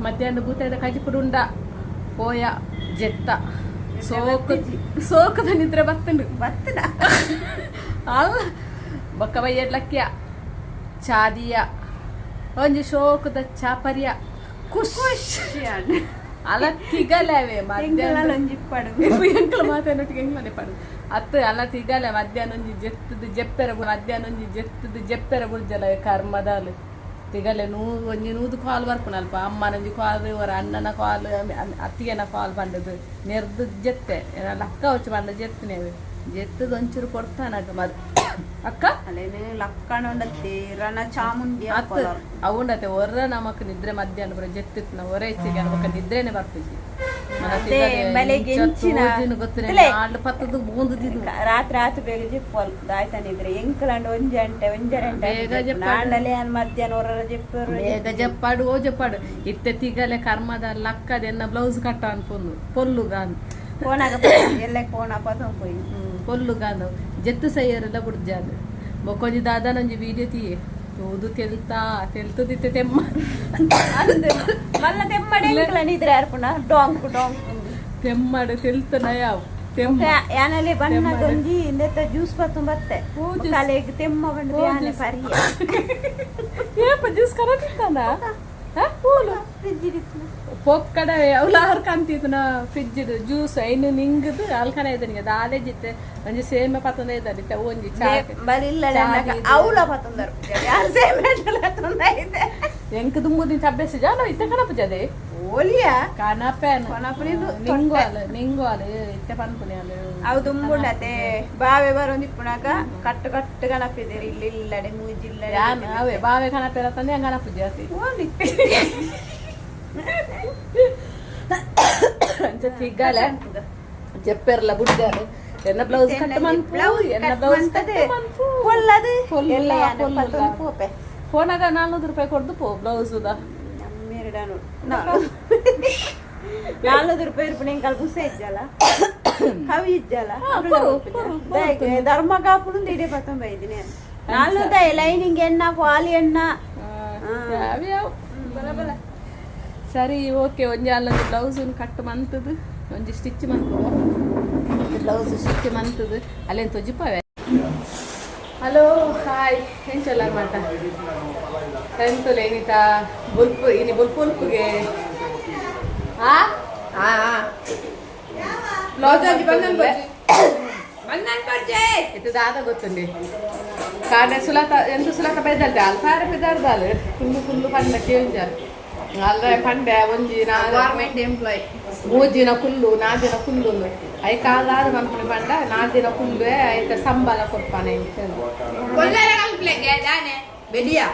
ಮಧ್ಯಾಹ್ನ ಬೂತಾಯ್ದ ಕಜಿಪುಡು ಉಂಡ ಪೋಯ ಜೆತ್ತ ಸೋಕು ಸೋಕದ ನಿದ್ರೆ ಬತ್ತುಂಡು. ಬತ್ತದ. ಅಲ್ಲ, ಬೊಕ್ಕ ಬಯ್ಯಡ್ಲಕ್ಕಿಯ ಚಾದಿಯ ಒಂಜಿ ಶೋಕದ ಚಾಪರಿಯ ಖುಷ್ ಅಲ ತಿಗಲವೆ ಮಧ್ಯಾಹ್ನ. ಒಂಜಿ ಇಪ್ಪಡು. ಎಂಕಲ ಮಾತಾಡೊಟ್ಟಿಗೆ ಎಂಕ್ಲನೆ ಪಡು ಅತ್ತು ಅಲ್ಲ ತಿಗಲೆ. ಮಧ್ಯಾಹ್ನ ಒಂಜಿ ಜೆತ್ತದು ಜೆಪ್ಪೆರ, ಮಧ್ಯಾಹ್ನ ಒಂಜಿ ಜೆತ್ತದು ಜೆಪ್ಪೆರ ಬುಡ್ಜಲ ಕರ್ಮದಾಲು. ತಿಗಲೆ ಒಂಜಿ 100 ಕಾಲ್ ಬರ್ಪುನ ಅಲ್ಪ, ಅಮ್ಮನೊಂಜಿ ಕಾಲ್, ಅವರ ಅಣ್ಣನ ಕಾಲ್, ಅತ್ತಿಗೆನ ಕಾಲ್ ಪಂಡದು ನೆರ್ದು ಜೆತ್ತೆ ಲಕ್ಕ ಹೊಚ್ಚು ಪಂಡ ಜೆತ್ತನೇವೆ. ಜೆತ್ತದ ಒಂಚೂರು ಕೊಡ್ತಾನಕ ಮದ್ ಅಕ್ಕ. ಅಲ್ಲೇನೆ ಲಕ್ಕಣ ಉಂಡತ್ತೆ ರಣ ಚಾಮುಂಡಿ. ಅತ್ತು, ಅವುಂಡತೆ ಒರ್ರ ನಮಕ್ ನಿದ್ರೆ ಮಧ್ಯಾಹ್ನ ಪೂರ ಜೆತ್ತಿತ್ತು ಒರ ಹೆಚ್ಚಿಗೆ ಬೊಕ್ಕ ನಿದ್ರೆನೆ ಬರ್ಪುಜಿ. ಅದೇ, ಬೆಳಿಗ್ಗೆ ಎಂಚಿನ? ಗೊತ್ತಿಲ್ಲ, ನಾಲ್ ಪತ್ತದು ಬೂಂದುದಿದ್ದು. ರಾತ್ರಿ ಆತು ಬೇಗ ಜೆಪ್ಪಲ್ ದಾಯ್ತಾನಿದ್ರೆ ಎಂಕಲಂಡ ಒಂಜಿ ಅಂಟೆ ಒಂಜರೆ. ಬೇಗ ಜೆಪ್ಪಾಡು. ನಾಂಡಲೆ ಮಧ್ಯಾಹ್ನ ಹೊರರ ಜೆಪ್ಪರು. ಬೇಗ ಜಪ್ಪಾಡು, ಓ ಜಪ್ಪಾಡು. ಇತ್ತೆ ತಿಗಲೆ ಕರ್ಮದ ಲಕ್ಕದ ಎನ್ನ ಬ್ಲೌಸ್ ಕಟ್ಟ ಅನ್ಪೊಂದು ಪೊಲ್ಲುಗಾನ್. ಫೋನಾಗ ಎಲ್ಲ ಫೋನ್ ಪತೊಂದು ಪೋಯಿ. ಪೊಲ್ಲುಗಾನು ಜೆತ್ತು ಸೈಯರೆಲ್ಲ ಬುಡ್ಜಾದು. ಬೊಕ್ಕೊಂಜಿ ದಾದಾನೊಂಜಿ ವೀಡಿಯೋ ತೀಯೆ ತೂದು ತೆಲ್ತಾ ತೆಲ್ತದಿತ್ತೆ ತೆಮ್ಮ. ಅಂದ್ ಮಲ್ಲ ತೆಮ್ಮಡೆ ಎಂಕಲ ನಿದ್ರೆ ಅರ್ಪುಣ ಡೊಂಕ್ ಡೊಂಕ್. ತೆಮ್ಮಡು ತೆಲ್ತನ ಯಾವ ತೆಮ್ಮ. ಯಾನಲೆ ಬಣ್ಣದೊಂಜಿ ಇಂದೆತ್ತ ಜ್ಯೂಸ್ ಪತ್ತೊಂದು ಬತ್ತೆ. ಓ, juice. ತಲೆಗ್ ತೆಮ್ಮ ಬಂದು ಓ, ಯಾನೆ juice. ಪರಿಯ. ಏಪ ಜ್ಯೂಸ್ ಕರತಿತ್ತಾನ ಪೂಲು? ಫ್ರಿಜ್ ಇತ್ತು. ಪೊಕ್ಕಡ ಅವಲಾರ್ ಕಂತಿತ್ತನ ಫ್ರಿಜ್ ಜ್ಯೂಸ್ ಐನು ನಿಂಗದು ಅಲ್ಕನ ಇದ್ದನಿಗೆ ದಾದೆ ಜಿತ್ತೆ ಒಂಜಿ ಸೇಮೆ ಪತ್ತೊಂದೇ ಇದ್ದಾರೆ ಒಂಜಿ ಚಾ. ಬರಿಲ್ಲ. ಚಾದಿ. ಅವಳ ಪತ್ತೊಂದರು ಯಾರು ಸೇಮ್ ಐತೆ. ಎಂಕ್ ದುಂಬುದಿನ ಅಭ್ಯಾಸ ಜಾನ ಇತ್ತೆ ಕನಪುಜದೆ. ಓಲಿಯಾ. ಕನಪೇನ. ಕನಪುನಿದು. ನಿಂಗ್ವಾಲ್ ನಿಂಗ್ವಾಲ್ ಇತ್ತೆ ಪನ್ಪುನಿ ಅಲ್. ಅವು ದುಂಬುಂಡತೆ ಬಾವೆ ಬರೋಂದು ಇಪ್ಪುನಾಗ ಕಟ್ಟು ಕಟ್ಟು ಕನಪಿದ್ದೀರಿ ಇಲ್ಲಿ ಇಲ್ಲಡೆ ಮೂಜಿಲ್ಲ. ಯಾನ್ ಅವೇ ಬಾವೆ ಕನಪೆರ ತಂದೆ ಹಂಗ ಕನಪುಜಿ ಅತಿ. ಓಲಿ. ಅಂಚ ತಿಗ್ಗಲೆ ಜೆಪ್ಪೆರ್ಲ ಬುಡ್ಜಾರು ಎನ್ನ ಬ್ಲೌಸ್ ಕಟ್ ಮನ್ಪು, ಎನ್ನ ಬ್ಲೌಸ್ ಕಟ್ ಮನ್ಪು. ಪೊಲ್ಲದು. ಪೊಲ್ಲ, ಎಲ್ಲ ಪೊಲ್ಲ. ಪತ್ತೊಂದು ಪೋಪೆ. ಫೋನಾಗ 400 ರೂಪಾಯಿ ಕೊಡ್ದು ಪೋ ಬ್ಲೌಸ್ the. ನಮ್ಮೆರಡನು 400 ರೂಪಾಯಿ ಇರ್ಪುಣ ಎಂಕಲ್ ಬುಸ ಇಜ್ಜಲ್ಲ, ಕವಿ ಇಜ್ಜಲ್ಲ. ಹಾ, ಕೊರು, ಕೊರು, ಕೊರು. ಧರ್ಮ ಕಾಪುಡು ಇಡೇ ಪತ್ತೊಂಬ ಇದ್ದೀನಿ ನಾಲ್ನೂದ ಲೈನಿಂಗ್ ಎಣ್ಣ ಪಾಲಿ ಎಣ್ಣ. ಯಾವ್ಯಾವ ಸರಿ, ಓಕೆ. ಒಂಜಿ ಅಲ್ಲೊಂಜಿ ಬ್ಲೌಸ್ ಕಟ್ ಮಂತದು, ಒಂಜಿ ಸ್ಟಿಚ್ ಮಂತು, ಬ್ಲೌಸ್ ಸ್ಟಿಚ್ ಮಂತದು ಅಲ್ಲೇನು ತೊಜಿಪಾವೆ. ಹಲೋ, ಹಾಯ್, ಎಂಚಲ್ಲ ಮಾತ ಎಂತುಲೆ ಏನಿತ ಬುಲ್ಪು ಇನಿ ಬುಲ್ಪು ಉಲ್ಪುಗೆ ಆ ಬ್ಲೌಸ್. ಇದು ದಾದ ಗೊತ್ತುಂಡಿ ಕಾಡೆ ಸುಲತ ಎಂತ ಸುಲತ ಬೈದಲ್ತೆ ಅಲ್ಪಾರ ಪಿದಾರ್ದಾಲ್ ಕುಲ್ಲು ಕುಲ್ಲು ಪಂಡ ಕೇಂಜಾರ್ ಅಲ್ಲ ಪಂಡೆ ಒಂಜಿ ನಾ government employee. ಮೂಜಿನ Kullu ನಾದಿನ Kullu I ಕಾಲಾದ ಮನ್ಪುಣಿ ಪಂಡ ನಾದಿನ ಕುಲ್ಲು ಐತ ಸಂಬಳ ಕೊರ್ಪಾನೆ. ಬೆಡಿಯಾ.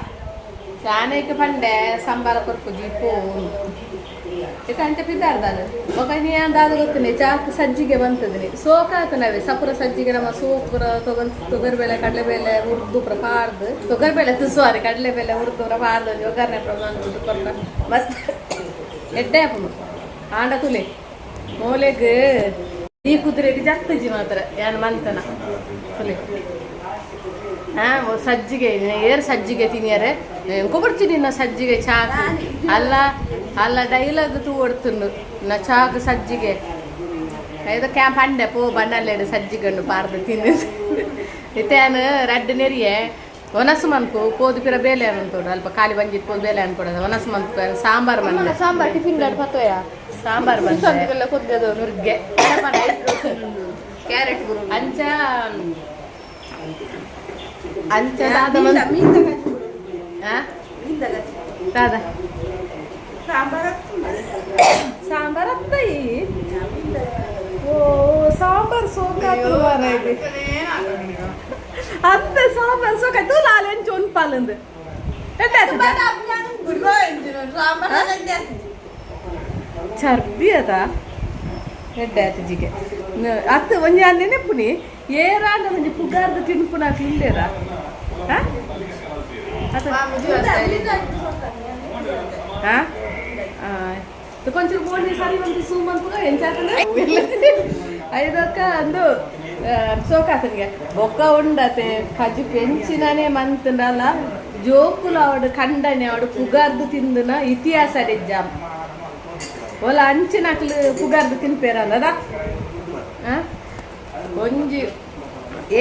ಶಾನೈಕ್ ಪಂಡೆ ಸಂಬಳ ಕೊರ್ಪುಜಿ ಪೋ ಇತ್ತ ಅಂಚ ಪಿದಾರ್ದಾಲ್. ಬೊಕ ನೀ ದಾದ ಗೊತ್ತುಂಡೆ ಚಾಕ್ ಸಜ್ಜಿಗೆ ಬಂತದಿನಿ ಸೋಕಾತನವೆ ಸಪುರ ಸಜ್ಜಿಗೆ. ನಮ್ಮ ಸೋಪುರ ತೊಗರ್ ತೊಗರಿಬೇಳೆ ಕಡಲೆಬೇಳೆ ಹುರ್ದು ಪೂರ ಪಾರ್ದು, ತೊಗರಿಬೇಳೆ, ಸಾರಿ, ಕಡಲೆಬೇಳೆ ಹುರ್ದು ಪೂರ ಪಾರ್ದು ಒಂಜಿ ಒಗ್ಗರಣೆ ಪ್ರಮಾಣ ಕೊರ್ಪ ಮಸ್ತ್ ಎಡ್ಡೆ ಆಪುಂಡು. ಆಂಡ ತುಲೆ ಮೋಲೆಗ್ ಈ ಕುದುರೆಗೆ ಜತ್ತಜಿ ಮಾತ್ರ ಯಾನ್ ಮಂತನ ತುಲೆ. ಹಾ, ಸಜ್ಜಿಗೆ ಏರ್ ಸಜ್ಜಿಗೆ ತಿನಿಯರೆ ಕೊಬರ್ಚಿ ನಿನ್ನ ಸಜ್ಜಿಗೆ ಚಾಕ್ ಅಲ್ಲ ಅಲ್ಲ ಡೈಲಾಗ್ ತೂ ಓಡ್ತುಂಡು ನಾ ಚಾಕ್ ಸಜ್ಜಿಗೆ ಐದು ಕ್ಯಾಂಪ್ ಅಂಡೆ ಪೋ ಬಣ್ಣಲ್ಲೇಡು ಸಜ್ಜಿಗಂಡು ಪಾರ್ದು ತಿನ್ನು. ಇತ್ತೇನು ರಡ್ಡ್ ನೆರಿಯೆ ಒನಸು ಮನ್ಪು ಪೋದು ಪಿರ ಬೇಲೆ ಅನ್ತೋಡು ಅಲ್ಪ ಖಾಲಿ ಬಂಜಿತ್ ಪೋದು ಬೇಲೆ ಅನ್ಕೊಡೋದು. ಒನಸು ಮನ್ಪು ಸಾಂಬಾರ್ ಮನ್ನೆ. ಸಾಂಬಾರ್ ಟಿಫಿನ್ ಗಾಡ್ ಪತ್ತೋಯ. ಸಾಂಬಾರ್ ಬಂದೆ ನುರ್ಗೆ. ಕ್ಯಾರೆಟ್ ಗುರು. ಅಂಚ ಅಂಚ ದಾದ ಮನ್ಪು ಆ ದಾದ ಸಾಂಬಾರ್ ಅತ್ತಯಿ. ಓ, ಸಾಂಬಾರ್ ಸೋಕಾತು ಮಾರಾಯ್ತಿ. ಅತ್ತೆ ಸಾಂಬಾರ್ ಸೋಕಾಯ್ತು ಲಾಲ್ ಎಂಚ ಉನ್ಪಾಲಂದು ಚರ್ಬಿ ಅದ ಎಡ್ಡೆ ಆತಿಜಿಗೆ ಅತ್ತು ಒಂಜಿ ಅನ್ ನೆನಪುನಿ ಏರಾಂಡ ಒಂಜಿ ಪುಗಾರ್ದ ತಿನ್ಪುನಾಕ್ ಇಲ್ಲೇರ. ಹಾ ಕೊಂಚೂರು ಬೋಂಡಿ ಸರಿ ಒಂದು ಸೂಮ್ ಅನ್ಪುಗ ಎಂಚಾತಂದ್ರೆ ಐದಕ್ಕ ಅಂದು ಸೋಕಾತನಿಗೆ ಬೊಕ್ಕ ಉಂಡತೆ ಕಜಿ ಪೆಂಚಿನನೆ ಮಂತನಲ ಜೋಕುಲು ಅವಡು ಖಂಡನೆ ಅವಡು ಪುಗಾರ್ದು ತಿಂದನ ಇತಿಹಾಸ ಜಾಮ್. ಓಲ ಅಂಚಿನಕ್ಲು ಪುಗಾರ್ದು ತಿನ್ಪೇರ ಅಂದದ ಒಂಜಿ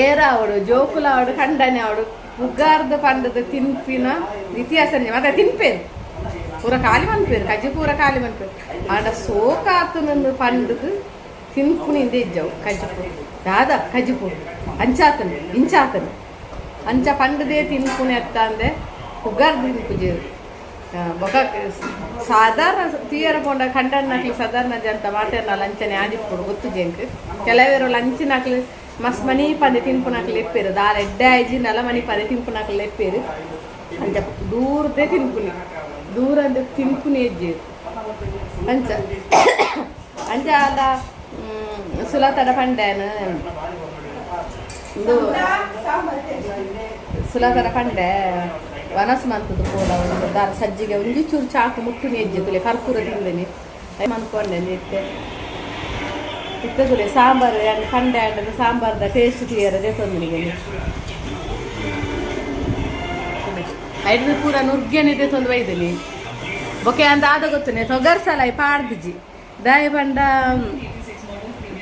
ಏರಾವಡು ಜೋಕುಲಾವಡು ಖಂಡನೆ ಅವಡು ಪುಗಾರ್ದು ಪಂಡದ ತಿನ್ಪಿನ ಇತಿಹಾಸ ಮತ್ತೆ ತಿನ್ಪೇರು ಪೂರ ಖಾಲಿ ಮನ್ಪೇರು ಕಜ್ಜಿ ಪೂರ ಖಾಲಿ ಮನ್ಪೇರು ಆಂಡ ಸೋಕಾತನನ್ನು ಪಂಡದು ತಿನ್ಪುನಿಂದ ಇಜ್ಜವು ಕಜ್ಜಿಪು ದಾದ ಕಜ್ಜಿಪು ಅಂಚಾತನು ಇಂಚಾತನು ಅಂಚ ಪಂಡದೇ ತಿನ್ಪುನೆ ಅತ್ತ ಅಂದೆ ಪುಗಾರ್ದು ತಿನ್ಪುಜೇರು. ಬೊಕ ಸಾಧಾರಣ ತೀಯರ ಪೋಂಡ ಖಂಡನ್ನಕ್ಲು ಸಾಧಾರಣ ಜಂತ ಮಾತೆರ್ನ ಲಂಚನೆ ಆದಿಪ್ಪುಡು ಗೊತ್ತು ಜೆಂಕ್. ಕೆಲವೇರು ಲಂಚಿನಕ್ಲು ಮಸ್ತ್ ಮನಿ ಪಂದೆ ತಿನ್ಪುನಕ್ಲು ಎಪ್ಪೇರು ದಾಲ ಎಡ್ಡೆ ಆಯ್ಜಿನಲ್ಲ ಮನಿ ಪಂದೆ ತಿನ್ಪುನಕ್ಲು ಎಪ್ಪೇರು ಅಂಚ ದೂರದೇ ತಿನ್ಪುನಿ ದೂರ ಅಂದೆ ತಿನ್ಪುನಿ ಎಜ್ಜೇರು ಅಂಚ ಅಂಚ ಅಲ್ಲ ಸುಲತಡ ಪಂಡ್ಯಾನ ಇಂದು ಸುಲತಡ ಪಂಡೆ ವನಸ್ ಮಂತದ್ದು ಪೋಲ ಒಂದು ದಾರ ಸಜ್ಜಿಗೆ ಒಂಜಿ ಚೂರು ಚಾಕು ಮುಟ್ಟುನಿ ಎಜ್ಜೆ ತುಲೆ ಕರ್ಪೂರ ತಿಂದನಿ ಮನ್ಕೊಂಡೆ ಇತ್ತೆ ಇತ್ತೆ ತುಲೆ ಸಾಂಬಾರು ಪಂಡೆ ಅಂಡದ ಸಾಂಬಾರ್ದ ಟೇಸ್ಟ್ ಕ್ಲಿಯರ್ ಅದೇ ತೊಂದನಿಗೆ ಐದು ಪೂರ ನುರ್ಗೆನಿದೆ ತೊಂದು ಬೈದನಿ ಬೊಕೆ ಅಂದ ಆದ ಗೊತ್ತುನೆ ತೊಗರ್ಸಲ ಪಾಡ್ದಿಜಿ ದಾಯ ಪಂಡ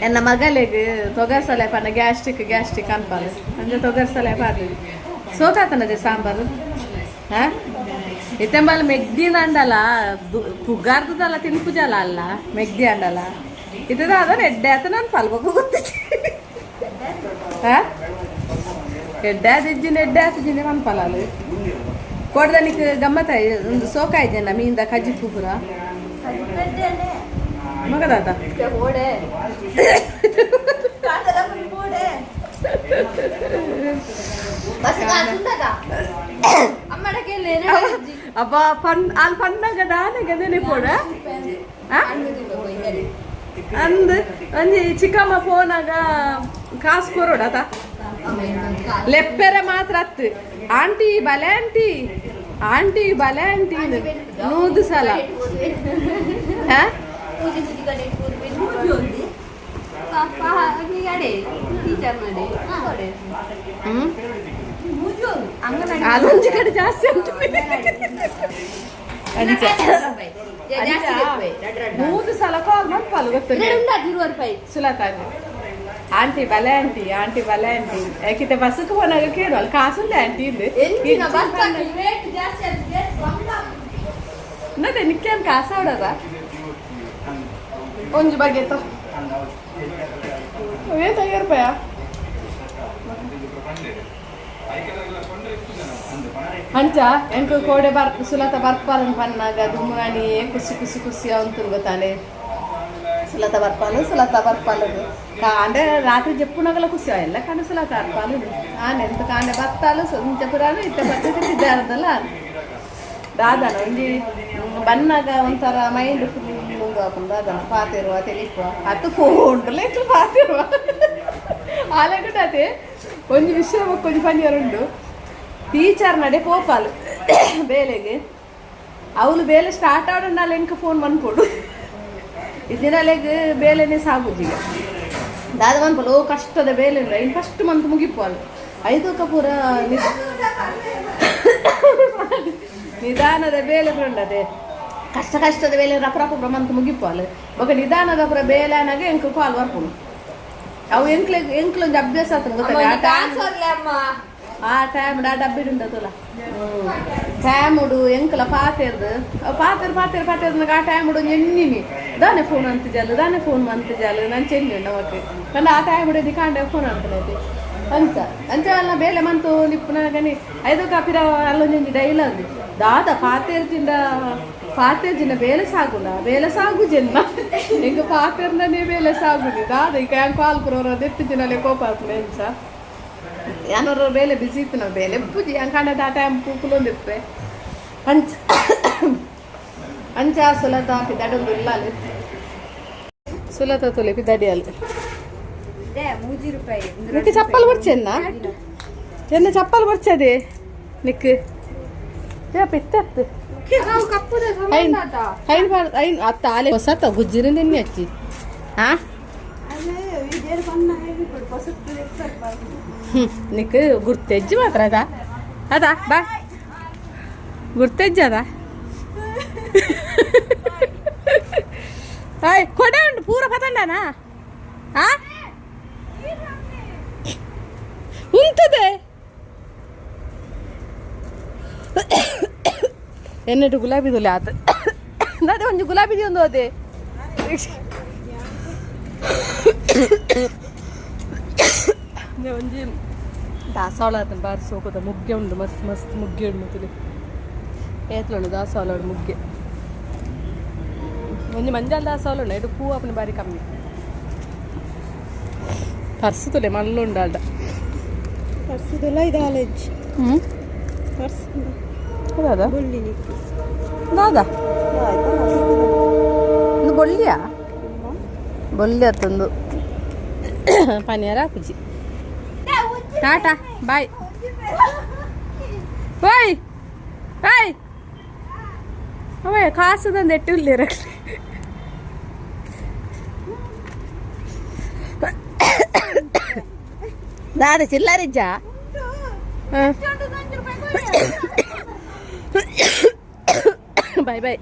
ಎನ್ನ ಮಗಲೆಗ್ ತೊಗರ್ಸಲ ಪಂಡ ಗ್ಯಾಸ್ಟ್ರಿಕ್ ಗ್ಯಾಸ್ಟ್ರಿಕ್ ಅನ್ಪಾಲ ಅಂಚ ತೊಗರ್ಸಲ ಪಾಡ್ದಿಜಿ ಸೋಕಾತನದೆ ಸಾಂಬಾರು. ಹಾ ಇತ್ತೆಂಬಲ್ ಮೆಗ್ದಿನ ಅಂಡಲ ಪುಗಾರ್ದದಲ್ಲ ತಿನ್ಪುಜಲ ಅಲ್ಲ ಮೆಗ್ದಿ ಅಂಡಲ ಇತ್ತದ ಅದ ಎಡ್ಡೆ ಆತ ನಾನು ಪಲ್ಬಕು ಗೊತ್ತಿಜ್ಜಿ. ಹಾ ಎಡ್ಡೆ ಆದಿಜ್ಜಿನ ಎಡ್ಡೆ ಆತಿಜಿನ ಮನ್ಪಲಾಲು ಕೊಡ್ದನಿಕ್ ಗಮ್ಮತ್ತಾಯಿ ಒಂದು ಸೋಕಾಯ್ಜನ ಮೀಂದ ಕಜ್ಜಿಪ್ಪು ಪೂರ ಮಗದಾತ. ಓಡೆ ಓಡೆ ಅಬ್ಬ ಪನ್ ಅಲ್ಲಿ ಪನ್ನಾಗ ದಾನೆಗೆ ನೆಪೋಡ ಅಂದ್ ಒಂಜಿ ಚಿಕ್ಕಮ್ಮ ಫೋನಾಗ ಕಾಸು ಕೊರೋಡತ ಲೆಪ್ಪೆರೆ ಮಾತ್ರ ಅತ್ತು ಆಂಟಿ ಬಲೆ ಆಂಟಿ ಆಂಟಿ ಬಲೆ ಆಂಟಿ ನೂದು ಸಲ. ಹಾ ಹ್ಮ್ ಅಲ್ಲೊಂಜಿ ಕಡೆ ಜಾಸ್ತಿ ಉಂಟು ಅಂಚ ಮೂರು ಸಲ ಕಾಲ್ ಮನ್ಪಾಲು ಗೊತ್ತುಂಟು ಸುಲತಾನೆ ಆಂಟಿ ಬಲೆ ಆಂಟಿ ಆಂಟಿ ಬಲೆ ಆಂಟಿ ಯಾಕಿತ್ತೆ ಬಸ್ಗೆ ಪೋನಾಗ ಕೇಳು ಅಲ್ಲಿ ಕಾಸುಂಡೆ ಆಂಟಿ ಇಂದು ನದೆ ನಿಕ್ಕೇನು ಕಾಸು ಆಡದ ಒಂಜಿ ಬಗೆತ ಏ ತಯ್ಯಾರಪಾಯ. ಅಂಚ ಎಂಕ್ ಕೋಡೆ ಬರ್ ಸುಲತ ಬರ್ಪಾಲನ್ ಪನ್ನಾಗ ದುಮ್ಮುನಾನಿ ಖುಷಿ ಖುಷಿ ಖುಷಿ ಅವಂತು ಗೊತ್ತಾನೆ ಸುಲತ ಬರ್ಪಾಲು ಸುಲತ ಬರ್ಪಾಲದು ಕಾಂಡೆ ರಾತ್ರಿ ಜಪ್ಪುನಗಲ ಖುಷಿ ಎಲ್ಲ ಕಾಂಡೆ ಸುಲತ ಬರ್ಪಾಲು ಆನೆ ಎಂತ ಕಾಂಡೆ ಬತ್ತಾಲು ಇಂಚ ಪುರಾನು ಇತ್ತ ಬರ್ತದೆ ಇದ್ದಾರದಲ್ಲ ದಾದನ ಒಂಜಿ ಬನ್ನಾಗ ಒಂಥರ ಮೈಂಡ್ ಫುಲ್ ಆಪುಂಡು ದಾದನ ಪಾತೆರುವ ತೆಲಿಪುವ ಅತ್ತು ಫೋನ್ ಎಂಕ್ಲು ಪಾತೆರುವ ಆಲೆಗುಂಡತೆ ಒಂಜಿ ವಿಷಯ ಬೊಕ್ಕ ಒಂಜಿ ಪನಿಯರುಂಡು. ಟೀಚರ್ ನಡೆ ಪೋಪಾಲು ಬೇಲೆಗೆ ಅವಳು ಬೇಲೆ ಸ್ಟಾರ್ಟ್ ಆಡಂಡಾಲ ಎಂಕ್ ಫೋನ್ ಮನ್ಪೊಡು ಇದಿನಲೆಗ್ ಬೇಲೆನೆ ಸಾಗುಜಿಗ ದಾದ ಮನ್ಪೊಲು ಓ ಕಷ್ಟದ ಬೇಲೆ ಉಂಡು ಇನ್ನು ಫಸ್ಟ್ ಮಂತ್ ಮುಗಿಪೋಲು ಐದು ಪೂರ ನಿಧಾನದ ಬೇಲೆ ಉಂಡದೆ ಕಷ್ಟ ಕಷ್ಟದ ಬೇಲೆ ರಪ ರಪ ಮಂತ್ ಮುಗಿಪೋಲು ಬೊಕ ನಿಧಾನದ ಪೂರ ಬೇಲೆ ಅನಾಗ ಎಂಕ್ ಕಾಲ್ ಬರ್ಪುಂಡು ಅವು ಎಂಕ್ಲೆ ಎಂಕ್ಲೊಂಜಿ ಅಭ್ಯಾಸ ಆತನ ಗೊತ್ತಾ ಆ ಟೈಮ್ ಆ ಡಬ್ಬಿ ಉಂಡತುಲ ಟೈಮ್ ಉಡು ಎಂಕಲ ಪಾತೆರ್ದು ಪಾತೆರ್ ಪಾತೆರ್ ಪಾತೆರ್ದು ಆ ಟೈಮ್ ಉಡು ಎಣ್ಣಿನಿ ದಾನೆ ಫೋನ್ ಅಂತಿಜಾಲು ದಾನೆ ಫೋನ್ ಮಂತಿಜಾಲು ನಾನು ಚೆನ್ನಿ ಉಂಡು ಅವಕ್ಕೆ ಕಂಡ ಆ ಟೈಮ್ ಉಡು ಕಾಂಡೆ ಫೋನ್ ಅಂತನೈತಿ ಅಂಚ ಅಂಚ ಅಲ್ಲ ಬೇಲೆ ಮಂತು ನಿಪ್ಪುನ ಗನಿ ಐದು ಕಾಪಿರ ಅಲ್ಲೊಂಜಿ ಡೈಲಾಗ್ ದಾದ ಪಾತೇರ್ ತಿಂದ ಪಾತೇರ್ ಜಿನ ಬೇಲೆ ಸಾಗುನ ಬೇಲೆ ಸಾಗು ಜನ್ನ ಎಂಕ ಪಾತೇರ್ನೇ ಬೇಲೆ ಸಾಗುನಿ ದಾದ ಈಗ ಹೆಂಗೆ ಕಾಲ್ ಪುರೋರ ದೆತ್ತು ಜಿನಲೆ ಕೋಪ ಆಪುಂಡು ಎಂಚ ಯಾನೊರ ಬೇಲೆ ಬಿಸಿ ಇತ್ತು ನಾವು ಬೇಲೆ ಪೂಜಿ ಅಂಕಾಂಡ ಆ ಟೈಮ್ ಪೂಕುಲೊಂದಿಪ್ಪೆ ಅಂಚ ಅಂಚ ಸುಲತ ಪಿದಡೊಂದು ಇಲ್ಲಾಲು ಸುಲತ ತುಲೆ ಪಿದಡಿಯಲ್ ಮೂಜಿ ರೂಪಾಯಿ. ನಿಕ್ಕೆ ಚಪ್ಪಲ್ ಬರ್ಚೆನ್ನ ಎನ್ನ ಚಪ್ಪಲ್ ಬರ್ಚದೆ ನಿಕ್ ಪಿತ್ತತ್ತು ಐನ್ ಐನ್ ಐನ್ ಅತ್ತ ಆಲೆ ಹೊಸತ ಗುಜ್ಜಿರ ನಿನ್ನೆ ಹಚ್ಚಿ ಹಾ ನಿಕ್ ಗುರ್ತೆಜ್ಜಿ ಮಾತ್ರ ಅದಾ ಅದಾ ಬಾ ಗುರ್ತೆಜ್ಜಿ ಅದಾ. ಉಂತುದನಾ? ಆ ಉಂತದೆ. ಎನ್ನಟು ಗುಲಾಬಿ ದುಲೆ ಆತ ದಾದೆ ಒಂಜಿ ಗುಲಾಬಿ ಒಂದು ಅದೇ. ಒಂಜಿ ದಾಸವಾಳ ಆತನ ಬಾರಿ ಸೋಕುದ ಮುಗ್ಗೆ ಉಂಡು, ಮಸ್ತ್ ಮಸ್ತ್ ಮುಗ್ಗೆ ಉಂಡು. ತುಲೆ ಏತ್ಲುಂಡು ದಾಸವಾಳ ಉಂಡು ಮುಗ್ಗೆ. ಒಂಜಿ ಮಂಜಲ್ ದಾಸವಾಳ ಉಂಡು, ಎಡು ಪೂ ಆಪುನ ಬಾರಿ ಕಮ್ಮಿ. ಪರ್ಸು ತುಲೆ ಮಲ್ಲ ಉಂಡು ಅಲ್ಡ. ಪರ್ಸುದೆಲ್ಲ ಇದಾಲೆಜ್. ಹ್ಞೂ. ಪರ್ಸ್. ದಾದಾ? ಬೊಳ್ಳಿ. ದಾದಾ ಒಂದು ಬೊಳ್ಳಿಯಾ? ಬೊಳ್ಳಿ ಅತ್ತೊಂದು ಪನಿಯಾರ ಹಾಕುಜಿ. ಟಾಟಾ ಬಾಯ್. ಓಯ್ ಬಾಯ್. ಅವೇ ಕಾಸು ತಂದು ಎಟ್ಟು ಇಲ್ಲ. ದಾದ ಚಿಲ್ಲರಿಜ್ಜ? Boy boy.